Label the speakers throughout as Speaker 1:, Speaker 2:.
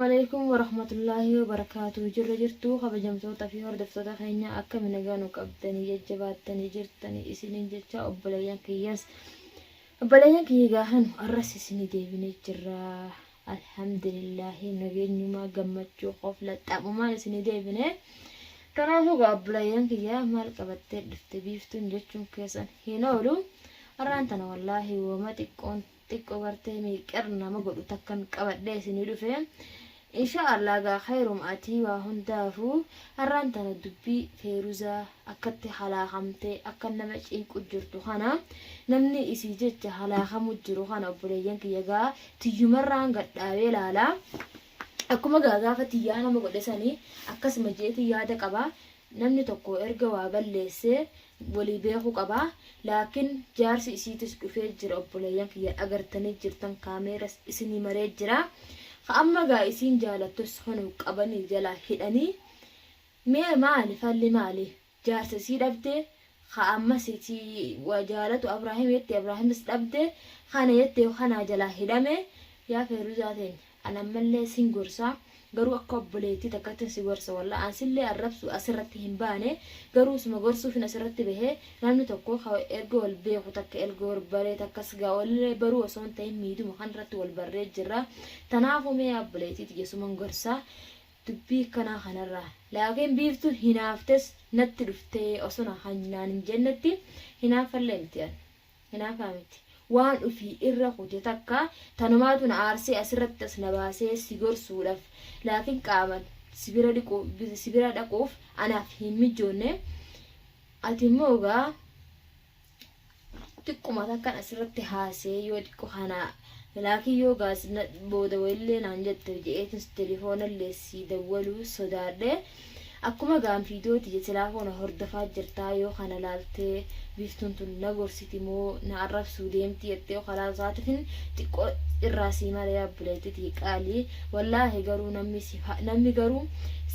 Speaker 1: Aleykum warahmatullaahi wabarakaatuh. Jirra jirtuu kabajamtoota fi hordoftoota keenya, akkami nagaa nu qabdanii, jajjabaattanii jirtanii isiniin jecha. Obboleeyyan kiyyas, obboleeyyan kiyya, gaafanu arras isinii deebinee jirra. Alhamdulillaahi, nageenyumaa gammachuu qofla taphumaan isinii deebine. Kanaafuu gaa obboleeyyan kiyya, maal qabattee dhufte Biiftuun jechuun keessan hin oolu. Har'aan tana wallaahi wooma xiqqoon xiqqoo gartee miiqir nama godhu takkan qabadhee isinii dhufe. Insha Allah gaa khayrum atii waa hundaafuu. Har'aan tana dubbii Feeruzaa akkatti halaakamtee akka nama cinqu jirtu kana, namni isii jecha halaakamu jiru kana, obboleeyyan kiyya, gaa tiyyumarraan gadhaabee laala. Akkuma gaa gaafa tiyyaa nama godhe sanii akkasuma jeetii yaada qaba. Namni tokko erga waa balleessee walii beekuu qaba. Laakiin jaarsi isiitis dhufee jira, obboleeyyan kiyya, agartanii jirtan, kaameeras isinii maree jira. Ka amma gaa isiin jaalattus kanu qabanii jalaa hidhanii. Mee maali falli? Maali? Jaarsa isii dhabde, ka ammas isii waa jaalatu Abraahim jette, Abraahimis dhabde, kana jette kanaa jalaa hidhame. Yaa Feeruzaa teenya, an ammallee sin gorsa, garuu akka obboleettii takkattin si gorsa. Wallaa an sillee arrabsu asirratti hin baane, garuu suma gorsuufin asirratti bahe. Namni tokko ka erga wal beeku takka, erga wal baree takkas gaa walillee baruu osoo hin ta'in miiduma kanarratti wal barree jirra. Tanaafuu mee obboleettii tiyya, suman gorsa dubbii kanaa kanarraa. Laakiin Biiftu hinaaftes natti dhuftee osoo naan hin jennetti, hinaaffallee miti, an hinaafaa miti. Waan ufii irra kute takka tanumaatu na aarsee asirratti as na baasee si gorsuudhaaf. Laakiin qaaman si bira dhaquuf anaaf hin mijoonne. Ati immoo gaa xiqquma takkan asirratti haasee yoo xiqqo kana, laakiin yoo gaas booda wayillee naan jette je'eetis telefoonallee si dawwaluu sodaadhe. Akkuma gaan fiidooti silaafoona hordofaa jirtaa, yoo kana laaltee Biiftuun tun na gorsiti moo na arrabsuu deemti jettee yoo kalaa saatifin xiqqoo irraa sii malee, obboleettitii qaalii, wallaahi garuu namni garuu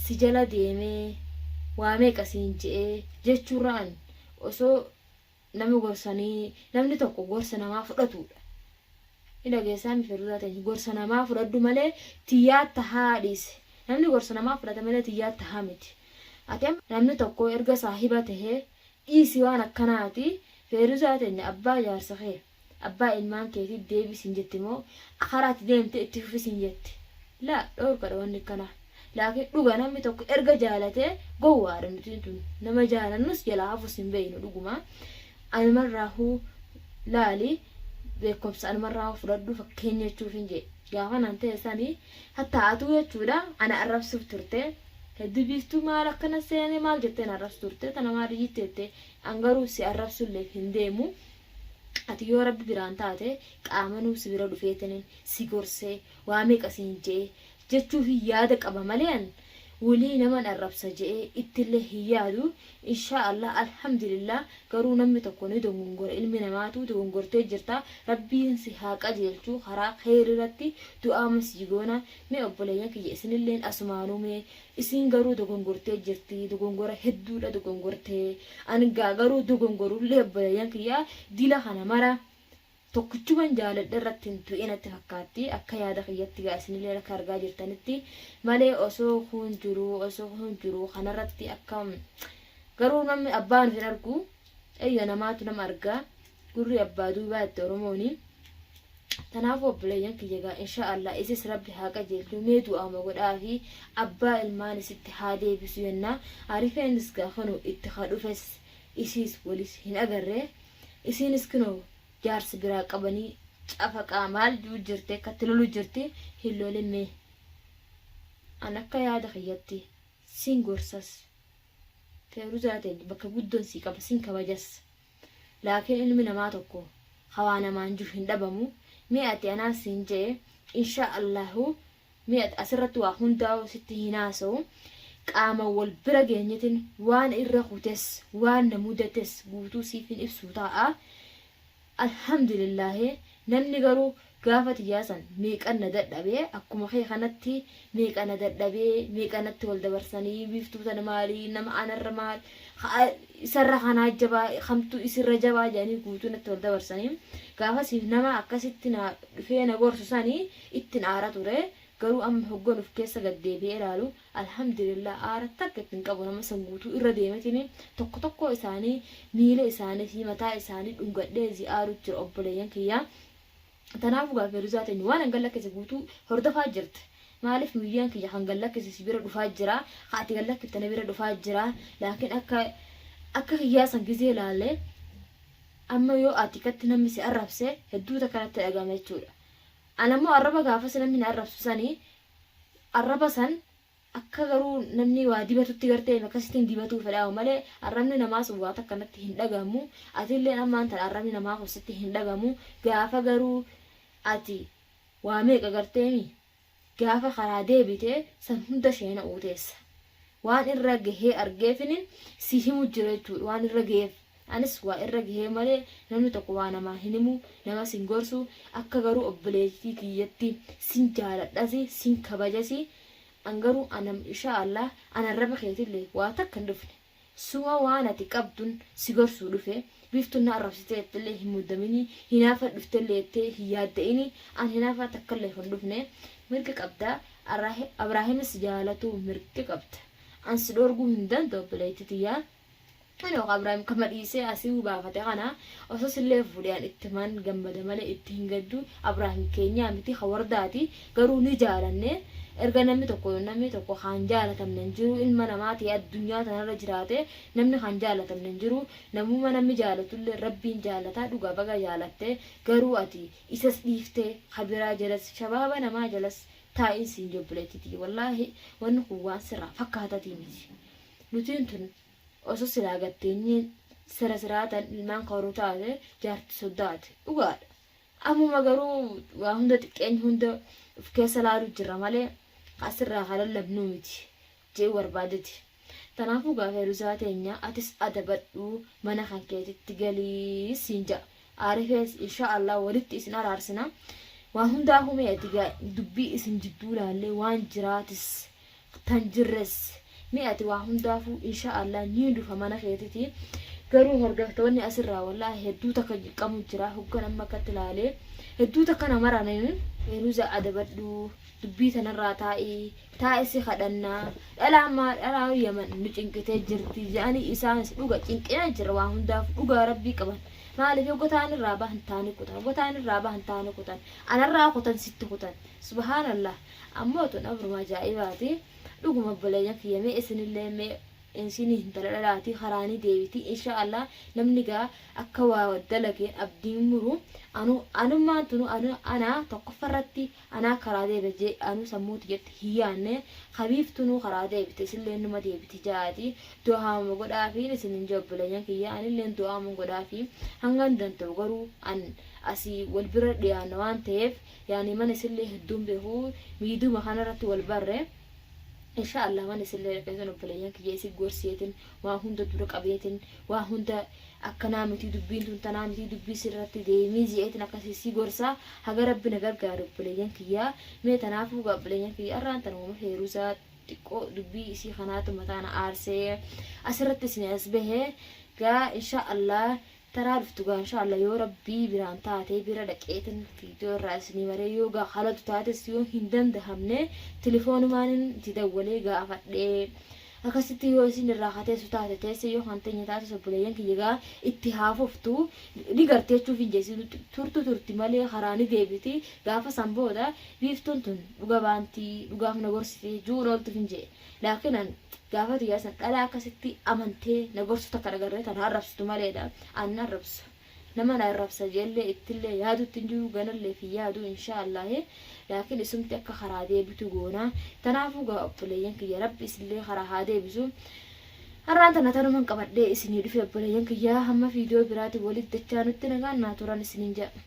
Speaker 1: si jala deemee waa meeqa siin je'ee jechuurraan osoo nama gorsanii, namni tokko gorsa namaa fudhatudha. Ni dhageessaa mi Feeruzaa teenya? Gorsa namaa fudhadhu malee tiyyaa tahaa dhiise. Namni gorsa namaa fudhata malee tiyyaa tahaa miti. Ati amma namni tokko erga saahiba tahee dhiisi waan akkanaati. Feeruzaa teenya, abbaa jaarsa kee, abbaa ilmaan keetii deebisiin jetti moo karaa ati deemte itti fufisiin jetti? Laa, dhoorkadha wanni akkanaa. Laakiin dhuga namni tokko erga jaalatee gowwaadha. Nuti tun nama jaalannus jalaa hafus hin beeynu. Dhuguma anumarraahuu laali, beekumsa anumarraa fudhadhu, fakkeenya jechuuf hin jee. Gaafa naan ta'e sanii hattaa atuu jechuudha ana arrabsuuf turte hedduu. Biiftuu maal akkana seene maal jettee na arrabsu turte, tana maal jette? An garuu si arrabsullee hin deemu. Ati yoo Rabbi biraan taate qaamanuu si bira dhufeetiniin si gorsee waa meeqa siin je'ee jechuuf yaada qaba malee an walii naman arrabsa je'ee ittillee hin yaadu. Inshaa Allah, alhamdulillah. Garuu namni tokko ni dogongora, ilmi namaatu dogongortee jirta. Rabbiin si haa qajeelchu karaa kheyrirratti, du'aama sii goona. Mee obboleeyyan kiyya, isinilleen asumaanuu mee isiin garuu dogongortee jirti, dogongora hedduudha dogongortee. An gaa garuu dogongorullee, obboleeyyan kiyya, dila kana mara tokkichuman jaaladhe irratti hin tu'e natti fakkaatti akka yaada kiyyatti. Gaa isinillee akka argaa jirtanitti malee osoo kun jiruu kanarratti akka garuu namni abbaan hin argu, eyya, namaatu nama argaa, gurri abbaa duubaa itti Oromooni. Kanaafuu obboleeyyan kiyya, gaa insha Allah isis Rabbi haa qajeelchu, mee du'aama godhaa fi abbaa ilmaan isitti haa deebisu jenna. Arifeenis gaa kunu itti ka dhufes isiis walis hin agarre. Isiinis kunoo jaarsa biraa qabanii cafaqaa maal juu jirti, akkatti lolu jirti. Hin lolin. Mee an akka yaada kiyyatti sin gorsas, Feeruzaa teenya, bakka guddoon sii qaba, sin kabajas. Laakiin ilmi namaa tokko hawaa namaan jiru hin dhabamu. Mee ati anaan siin je'e, insha Allahu, mee ati asirratti waa hundaa'u sitti hin haasa'u. Qaama wal bira geenyetin waan irra kutes, waan na mudates guutuu siif hin ibsu ta'a. Alhamdulillaahi, namni garuu gaafa tiyyaa san meeqan na dadhabee, akkuma kee kanatti meeqa na dadhabee, meeqa natti wal dabarsanii, Biiftuu tana maalii nama anarra maal isarra kanaa jabaa, kamtu isirra jabaa jedhanii guutuu natti wal dabarsanii. Gaafasiif nama akkasitti na dhufee na gorsu sanii ittiin aara ture. Garuu amma hoggan of keessa gad deebi'ee ilaalu, alhamdulillah, aara takka itti hin qabu. Nama san guutuu irra deemetiin tokko tokkoo isaanii miila isaanii fi mataa isaanii dhungadhee zi'aaru jira, obboleeyyan kiyyaa. Tanaafuu gaa Feeruzaa teenya waan an gallakkise guutuu hordofaa jirti. Maaliif miidiyaan kiyya kan gallakkise si bira dhufaa jira, ka ati gallakkifte na bira dhufaa jira. Laakiin akka kiyyaa san gizee laalle, amma yoo ati katti namni si arrabse hedduu takka natti dhagahama jechuudha. An ammoo arraba gaafas namni na arrabsu sani, arraba san akka garuu namni waa dibatutti gartee akkasittiin dibatuu fedhaa malee, arrabni namaa sun waa takka natti hin dhagahamu. Atilleen ammaan tana arrabni namaa kun sitti hin dhagahamu. Gaafa garuu ati waa meeqa garteemi gaafa karaa deebite san hunda sheena uuteessa. Waan irra gahee argeefinin si himu jira jechuudha. Waan irra gaheef, anis waa irra gahee malee namni tokko waa namaa hin himu, namas hin gorsu. Akka garuu obboleettii kiyyatti sin jaaladhasi, sin kabajasi. An garuu anam insha Allah an arraba keetillee waa takka hin dhufne. Suma waan ati qabdun si gorsuu dhufe. Biiftuun na arrabsitee jettellee hin muddaminii, hinaafa dhuftellee jettee hin yaadda'ini. An hinaafa takkallee hin dhufne. Mirga qabda, Abraahimis jaalatuu mirga qabda. An si dhoorguu hin danda'u, obboleettii tiyyaa. Ani Abrahaam kama dhiisee asii baafate kana osoo sillee fuudhee an itti man gammada malee itti hin gaddu. Abrahaam keenyaa miti, ka wardaati, garuu ni jaalanne. Erga namni tokko kaan jaalatamne hin jiru. Ilma namaa ta'e addunyaa tanarra jiraate namni kan jaalatamne hin jiru. Namuma namni jaalatullee rabbiin jaalataa. Dhugaa baga jaalatte, garuu ati isas dhiiftee kabiraa jalas, shabaaba namaa jalas taa'in siin jobbileettiti. Wallaahi wanni kun waan sirraa fakkaatatii miti. Nutiin tun osoo silaa gatteenyee sira siraatan ilmaan koruu taate, jaarti soddaate dhugaadha. Ammuma garuu waa hunda xiqqeenya hunda of keessa laaluu jirra malee asirraa kan lallabnuu miti jee barbaadeti. Tanaafuu gaafa Feeruzaa teenya atis adabadhu, mana kan keetitti galii siin ja'a. Aarifees insha Allah walitti isin araarsina. Waa hundaa humee ati dubbii isin jidduu laallee waan jiraatis tan jirres mi ati waa hundaafuu insha Allah ni dhufa mana keetiti. Garuu hordoftoonni asirraa wallaahi hedduu takka qamu jira. Hoggan amma akkatti ilaalee hedduu takka nama raranii, Feeruza adabadhu, dubbii tanarraa taa'ii taa'ii si kadhannaa, dhalaa maa dhalaa Yaman nu cinqitee jirti jedhanii. Isaanis dhuga cinqinaa jira. Waa hundaaf dhugaa rabbii qaban. Maaliif yoo ta'an irraa bahan taanii kutan, yoo ta'an irraa bahan taanii kutan, anarraa kutan, sitti kutan, subhaanallah. Ammoo tun abruma ajaa'ibaati dhuguma. Obboleeyyan kiyya, mee isinillee mee isin intala dhalaati karaanii deebiti insha Allah. Namni gaa akka waa dalageen abdiin muru anu anummaan tunu anu anaa tokkoffarratti anaa karaa deebe jee anu sammuuti jetti hin yaanne. Kabiiftunuu karaa deebite, isillee numa deebiti jaati du'aama godhaafiin isin hin jee. Obboleeyyan kiyya, anilleen du'aama godhaafi hangan danda'u. Garuu an asii wal bira dhiyaanna waan ta'eef, yaani mana isillee hedduun beeku, miiduma kanarratti wal barre. Insha Allah mana isillee dhaqeetin, obboleeyyan kiyya, isi gorseetin, waa hunda dura qabeetin, waa hunda akkanaa miti, dubbiin tun tanaa miti, dubbii sirratti deemii je'eetin akkasii si gorsa haga rabbi na gargaaru. Obboleeyyan kiyya, mee tanaafuu gaa obboleeyyan kiyya, arraan tana uuma Feeruusaa xiqqoo dubbii isii kanaatu mataa na aarsee asirratti isin as bahe. Gaa insha Allah taraa dhuftu gaa insha Allah yoo rabbii biraan taate bira dhaqeetin viidiyoo irraa isinii maree, yoo gaa halatu taates, yoo hin dandahamne tilifoonumaan itti dawwalee gaafadhee akkasitti yoo isin irraa kateessu taate teesse, yoo kan teenya taates, obboleeyyan kiyya, gaa itti haafoftu ni garteechuuf hin jeesi. Turtu turti malee karaa ni deebiti. Gaafa san booda biiftuun tun dhuga baantii dhugaaf na gorsite juun ooltuuf hin jee. Laakiin an gaafa tiyyaa san dhalaa akkasitti amantee na gorsu takka dhagarree tana arrabsitu maleedha. An na arrabsu, nama na arrabsa jeellee ittillee yaadutti hin jiru, ganallee fi yaadu insha Allahi. Laakiin isumti akka karaa deebitu goona. Tanaafuu gaa obboleeyyan kiyya, rabbi isillee karaa haa deebisu. Har'aan tana tanuman qabadhee isinii dhufe, obboleeyyan kiyya. Hamma viidiyoo biraatiin walitti dachaa nutti nagaan naa turan isiniin jedha.